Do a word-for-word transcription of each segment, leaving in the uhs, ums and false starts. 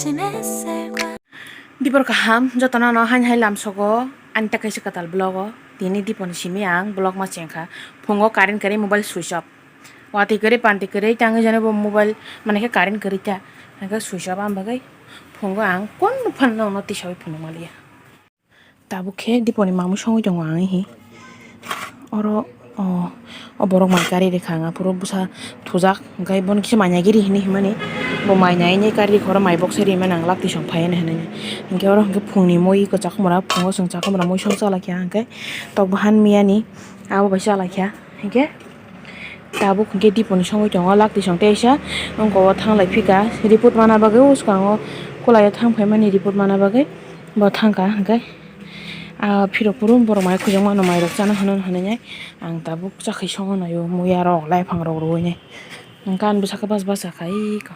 Dipor kaham, jotono no hain hai lamsogo, ani tei kaisa kwtal vlog o. Tini Dipor ni simi ang vlog ma chengkha. Phungo current kwrwi mobile switch off. Watwi kwrwi, panti kwrwi, tangwi jani bo mobile, mane khe current kwrwi ta. Hwnkhe switch off, ang bagwi phungo ang kunu phano no tisawi phunuk manliya. Tabuk khe Dipor ni mamwi songwi tongo ang hi. Oro, o, o borok mai kari rikha ang aphuru bwsa thujak, hwnkhe bono kisa mai nai giri hinwi himani. Bo mai nai nai kari rikha oro mai box se rimani ang lak twi song phai hinwi hinwi. Hwnkhe oro hwnkhe phungni mui kwchak mura, phungo chwng chakhumra mui song chalakya hwnkhe tok bahan miyani abo bai chalakya. Hwnkhe tabuk hwnkhe Dipor ni songwi tongo lak twi song teisa wngkha o thanglai phika report mana bagwi o swkango kwlai o thang phaimani report mana bagwi bo thangkha hwnkhe. Ah, phirok phuru borok mai khujangma no mairok chana hwnwi hwnwi ang tabuk chakhwi songo naio muya rok laiphang rok rwui nai. Hwnkhe ani bwsakhe bas bas kha iko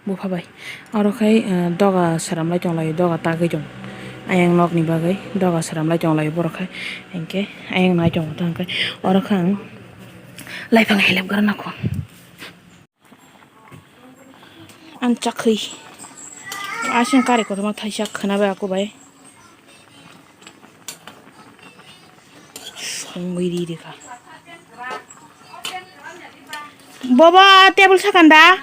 bupha bai. Oro khai, ah, doga sramlai tonglaio, doga tagwi tong. Ayang nokni bagwi doga sramlai tonglaio borok khai. Hinkhe ayang nai tongo ta hwnkhe oro khe ang laiphang helep gra nangkho. Ang chakhwi. Asing kari kotorma thaisa khwna bai aku bai. Songwi ri rikha. Bobo table sakanda.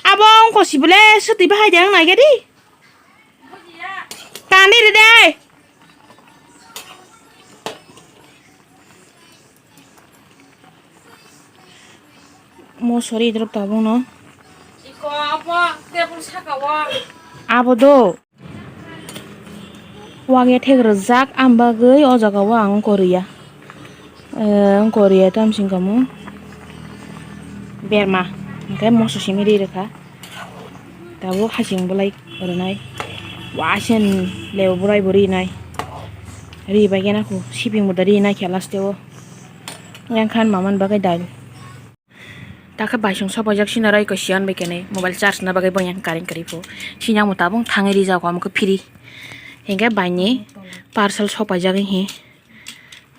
Abo wngkha sibole swtwi bahai de ang naigadi. Tani ride. Mosori idrop tabung no. Iko abo table saka o. Abo do. Wage thek rwjak ang bagwi o jaga o ang wngkha rwya. Eh, wngkha rwya tamsing kamu. Berma. Hwnkhe moso simi ri rwkha. Tabuk hasing bolai rwnai. Waisen lebu borai bo rinai. Ri bai khe nakhu siping bo da rinai khe last o. Yang khan maman bagwi dal. Takhe baisong sopaijak sina rai ko siyan bai kene mobile charge na bagwi bo yang current kwrwi pho. Sini ang bo tabuk thangwi rijak o amokhe free. Hinkhe baini parcel sopaijak hi.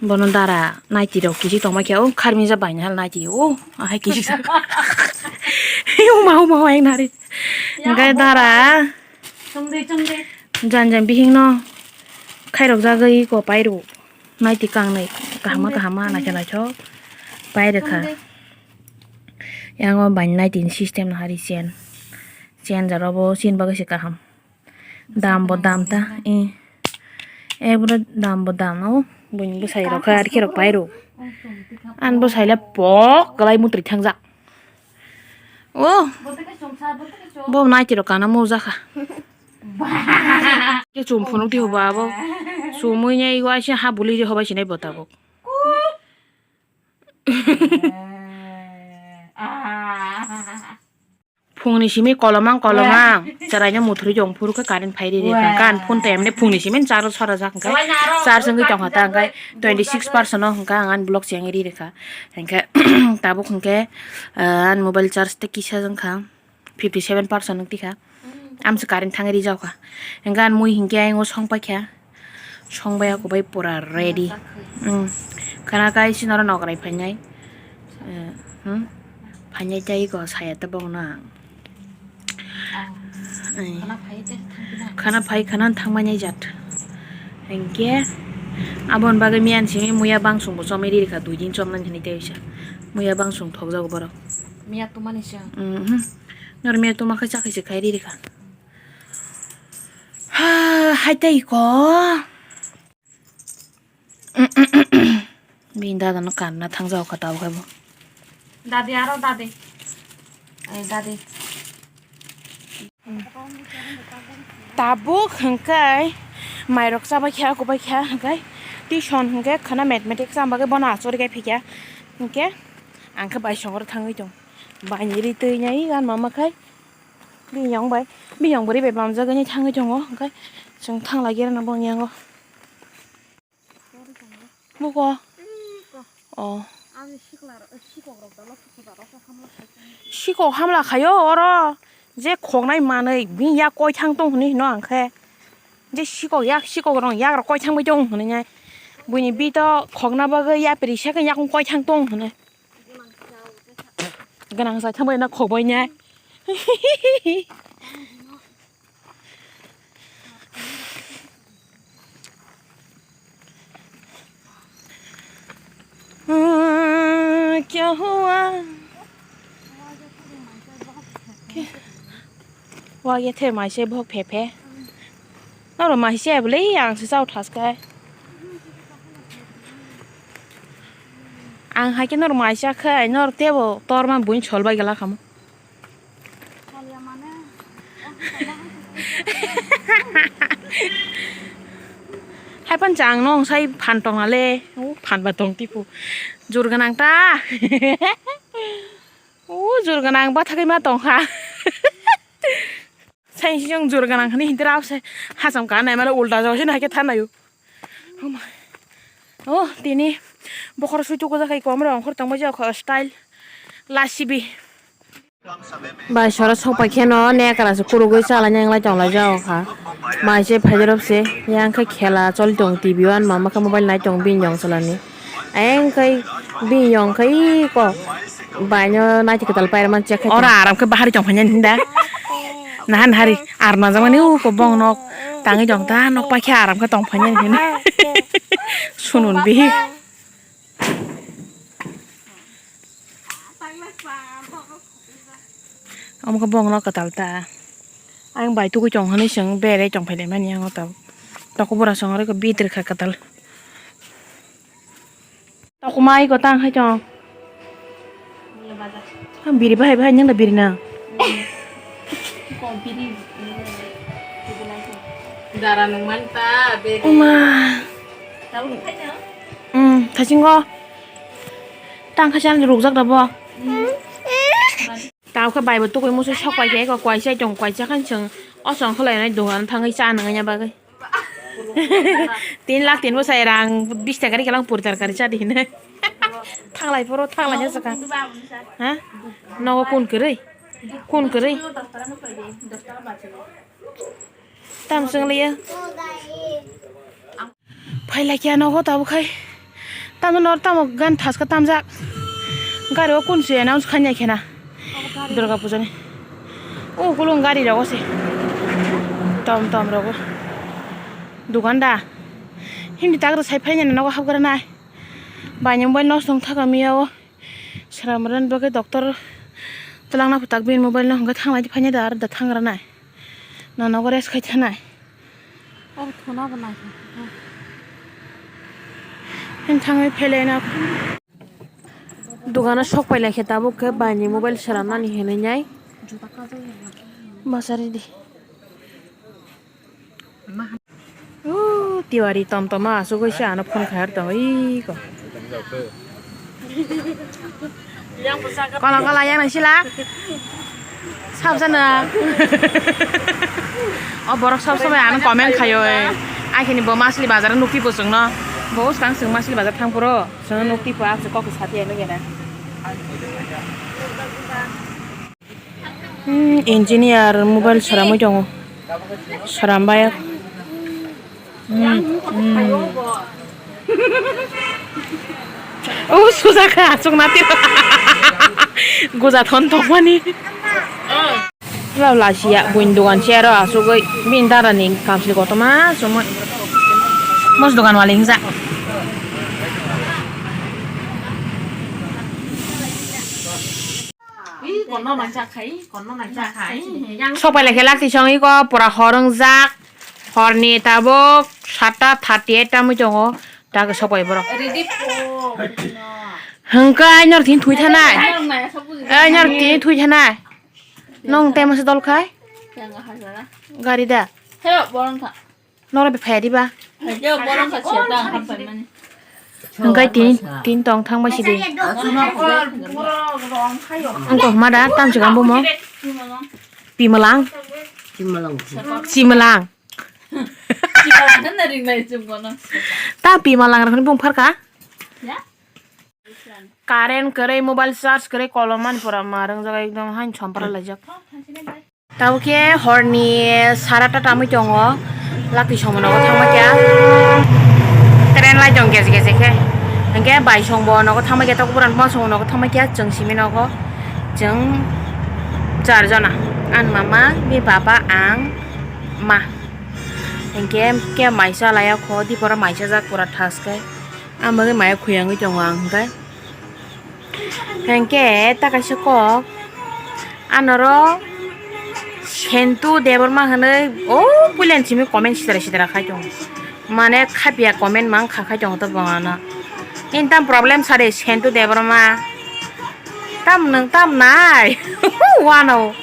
Bono dara naiti rok kisi tongma khe o kharmija baini hal naiti o ahai kisi sa. Uma uma hai nari. Hinkhe dara. Chungdi chungdi. Jan jan bihing no khairok jagwi ko pairo. Naiti kangnai kahama kahama naikhe naithok pai rwkha. Yang o bai naiti ni system no hari chen. Chen jaro bo chin bagwi se kaham. Dam bo dam ta, eh. Eh, bro, dam bo dam, oh. Buini bwsai rok khe, ar khe rok pai rw. An bwsai le pok, kwlai mutri thangjak. Oh. Bo naiti rok kana mo jakha. Ke chum phunuk di hoba abo. Sumui nai waisa ha buli di hoba sinai bo tabuk. Phungni simi kolomang kolomang chwraino muthuri tong phuru khe current phai riri kha. Kan phone time ni phungni simi charge sora jak kha. Charge wngwi tong kha ta hwnkhe twenty six percent no hwnkha ang ani block chengwi riri kha. Hwnkhe tabuk hwnkhe, ah, ani mobile charge tei kisa wng kha fifty seven percent wng tikha. Amsa current thangwi rijak kha. Hwnkhe ani mui hinkhe ayang o song paikha. Song bai ako bai pura ready. Khana kai sini oro nokrai phainai. Eh, hmm? Phainai tei ko saya tei bong na. Khana phai khana thangmani jat. Hingke abon bagwi miyan simi muya bangsung bo chomwi riri kha dui din chomnani hinwi tei sa. Muya bangsung thokjago borok. Miya tumani se. Mhm. Nor miya tuma khai chakhai se khai riri kha. Ha, hai tei ko. Bini dada no kanna thangjago kha tabuk khe bo. Dadi aro dadi. Ai dadi. Tabuk hwnkhe mairok chabai kha, kubai kha hwnkhe tuition hwnkhe khwna mathematics chama bagwi bono achori khe phikha hwnkhe ang khe bai songro thangwi tong. Bai ni ri twi nai gan mama khai bini yong bai, bini yong bwrwi bai bamjagwi thangwi tongo hwnkhe chwng thang lai gera na boni yango. Buko. Oh. Sikok hamla khayo oro. Je khoknai manwi bini yak koithang tong hwnwi hino ang khe. Je sikok yak sikok rong yak rok koithang bai tong hwnwi nai. Buini bito khokna bagwi yapri se khe yakung koithang tong hwnwi. Gwnang sai thangbai na khokbai nai. Kya hua? Wa ye the mai se bok phe phe. Noro mai se bole ang se chao thas kai. Ang hai ke noro mai sa khai noro tebo tor man buin chol bai gala khamo. Hai pan chang nong sai phan tong ale. U phan ba tong tipu. Jur ganang ta. U jur ganang ba thakai ma tong kha. Sai si jong jur ganang khani hinti rao se hasam ka nai mala ulta jao se nai ke than nayo. Oh my. Oh, tini bokhor sui tuku jakai kom rong khor tong baja kho style. Lasibi. Bai sora sok pai kheno ne kara se kurugui chala nyang lai tong lai jao kha. Mai se phai rop se yang khe khela choli tong T V one mama khe mobile nai tong bini yong chalani. Ayang kai bini yong kai ko baino naithok kwtal pairman check khai. Ora aram khe bahari tong phanya hinda. Nahan hari arna jamani u ko bong nok tangwi tong ta nok paikhe aram khe tong phanya hinda. Sunun bihi. Omo khe bong nok kwtal ta. Ayang bai tugui tong hinwi chwng bere tong phai laimani ang o tabuk. Toko bura chwng oro khe bitir kha kwtal. Toko mai ko tang hai tong. Ang biri bahai bahai nang da biri na. Dara nung man ta bere. Oma. Tabuk khai tong. Hmm, thasingo. Tang kha chan rukjak da bo. Tao khe bai bo tugui musu sok pai khe ko kwai chai tong kwai cha khan chwng o chwng kholai nai dogan thangwi cha nang ya bagwi. Tin lakh tin bo sai rang bis taka ri kalang pur tarkari cha di hinai. Thanglai poro thanglai ya saka. Ha? Nogo kun kwrwi? Kun kwrwi? Tam chwng liya. Phai lai khe nogo tabuk khai. Tamo nor tamo gan thaska tamjak. Gari o kun se announce khainai khena. Durga puja ni. O kulung gari rogo se. Tom tom rogo. Dugan da. Hindi tak ro sai phai nai nogo hap gra nai. Bai ni mobile nosto wng thaka miya o. Sara mran bagwi doctor twlangna phutak bini mobile no hwnkhe thanglai phai nai da ar da thang gra nai. Na nogo rest khai thanai. Obo thuna bo nai. Him thangwi phelai na. Dogano sok pai lai khe tabuk khe bai ni mobile sara nani hinwi nai. Masa ridi. Ooh, tiwari tom tom asugwi se ano phone khai tongo iko. Kola kola yang nang sila. Sab sana. O borok sab samai ano comment khayo. Ai khini bo Masli bazar nukti bo chwngno. Bo swkang chwng Masli bazar thang phuru. Chwngno nukti pho aswk kok sati ano gena. Hmm, engineer mobile sramwi tongo. Srambai. Hmm, hmm. Oh, sujak kha, achuk nati. Goja thon tongmani. Lasiya, buini dogan chair o achugwi, bini dara ni kamchwlwi kotorma chumui. Mos dogan wali hingjak. Sok pai lai khe lakti song iko pura hor wngjak. Hor ni tabuk satta thirty eight tamwi tongo. Tabuk sok pai borok. Hwnkhe ai nor tini thwi thanai. Ai nor tini thwi thanai. Nong tei masa dol khai? Gari da. Noro be phaya diba? Hwnkhe tini, tini tong thang bai sidi. Wngkha hwma da, tamchikang bumo? Pimalang? Chimalang. Ta pimalang rokni bung pharka? Current kwrwi, mobile charge kwrwi, kolom mani pura ma rwngjak, ekdom haino sompra laijak. Tabuk khe horni sara ta tamwi tongo, lakti songmo nogo thangma kya train lai tong gese gese khe, hinkhe bai songbo nogo thangma kya, tokborok ma songbo nogo thangma kya, chwng simi nogo, chwng char jona, ani mama, bini papa, ang, ma, hinkhe khe mai cha laiya kho, dipora mai chajak pura thaske, ang bagwi maya khuyangwi tongo ang hinkhe. Hwnkhe ta kaisa kok, anoro Sentu Debbarma hwnwi o puilani simi comment sidra sidra khai tongo, mane khapya comment mang kha khai tongo to bongano. Nini tam problem sadi Sentu Debbarma? Tam nwng tam nai wano.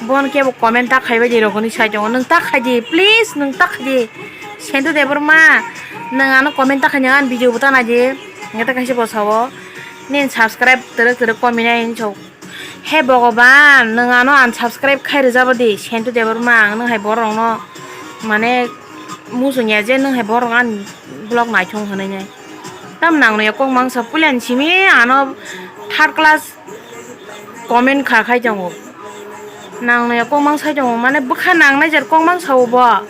Bon kebo comment ta khaibai di rokoni sai tongo. Nwng ta khaidi, please, nwng ta khaidi. Sentu Debbarma, nwng ano comment ta khaina, ani video bo ta naidi. Neta kaisa bo sao. Nini subscribe twrwk twrwk komi nai hinwi sao. He Bhogoban, nwng ano unsubscribe khai rwjabo di, Sentu Debbarma, ang nwng hai borok rokno mane muchung ya je nwng hai borok rok ani vlog naithung hwnwi nai. Tam nang ya kok mangsa puilani simi ano third class comment kha khai tongo. Nang ya kok mang sai tongo, mane bwkha nangnai jar kok mang sao bo.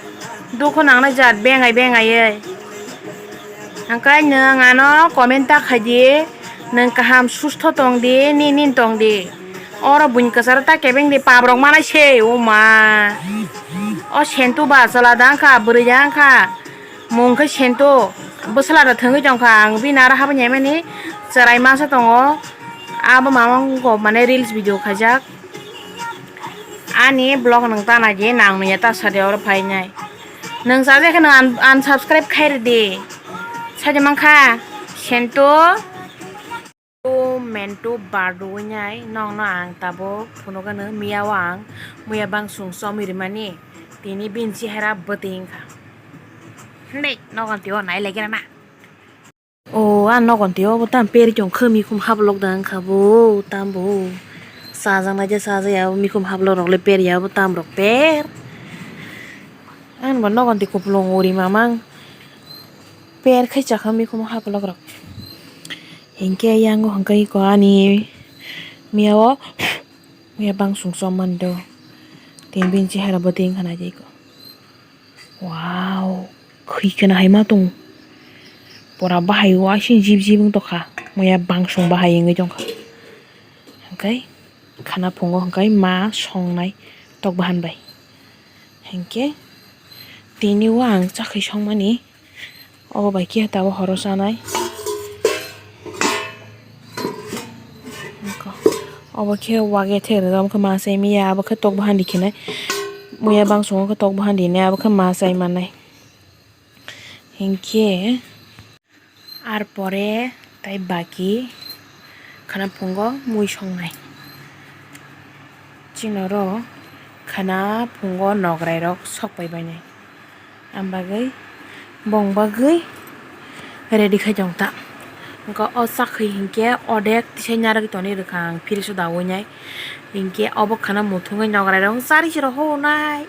Dukho nangnai jar bengai bengai oi. Hwnkhe nwng ano comment ta khaidi, nwng kaham sustho tongdi, nin nin tongdi. Oro buini kwcharo ta kebengdi, pabrok manai se, o ma. O Sentu ba chwla da wngkha, bwrwi da wngkha. Mung khe Sentu, bwsla da thwngwi tongkha, ang bini aro habani mani chwrai masa tongo. Abo mama wngkha mane reels video khaijak. Ani vlog nwng ta naidi, nang nungya ta sadi oro phainai. Nwng chajakhe nwng un-, unsubscribe khai rwdi. Sadi mankha, Sentu. O Mentu bardu wngnai, nokno ang tabuk phunukgano, miyao ang muya bangsung chomwi rwmani, tini bini chehara bwtwi wngkha. Hwnwi nogon twi o nai laigra na. O, a nogon twi obo tam peri tong khe mikhum hablok da wngkha bo, tam bo. Chajaknai je chajak ya, mikhum hablok rok le peri ya, obo tam rok per. Ani bo nogon twi kupulung uri mamang per khai chakha mikhum hablok rok. Hinkhe yango hwnkhe iko ani miyao muya bangsung chomani do. Tini bini chehara bwtwi wngkha naidi iko. Wow, khwi kheno hai ma tongo. Pura bahai o aising jib jib wng tongkha. Muya bangsung bahai wngwi tongkha. Hwnkhe khana phungo hwnkhe ma songnai tok bahan bai. Hwnkhe tini o ang chakhwi songmani. Obo bai khe tabuk horo chanai. Obo khe wage thek rwgamo khe ma chai manya, abo khe tok bahan di khe nai. Muya bangsung o khe tok bahan di nai, abo khe ma chai mannai. Hinkhe ar pore tai baki khana phungo mui songnai. Chini oro khana phungo nograi rok sok pai bainai. Ang bagwi, bong bagwi ready khai tong ta. Wngkha o chakhwi hinkhe odek tisai narwgwi tonwi rwkha ang, fridge o daui nai. Hinkhe obo khana muthungwi nograi rok chari se rw hwnai.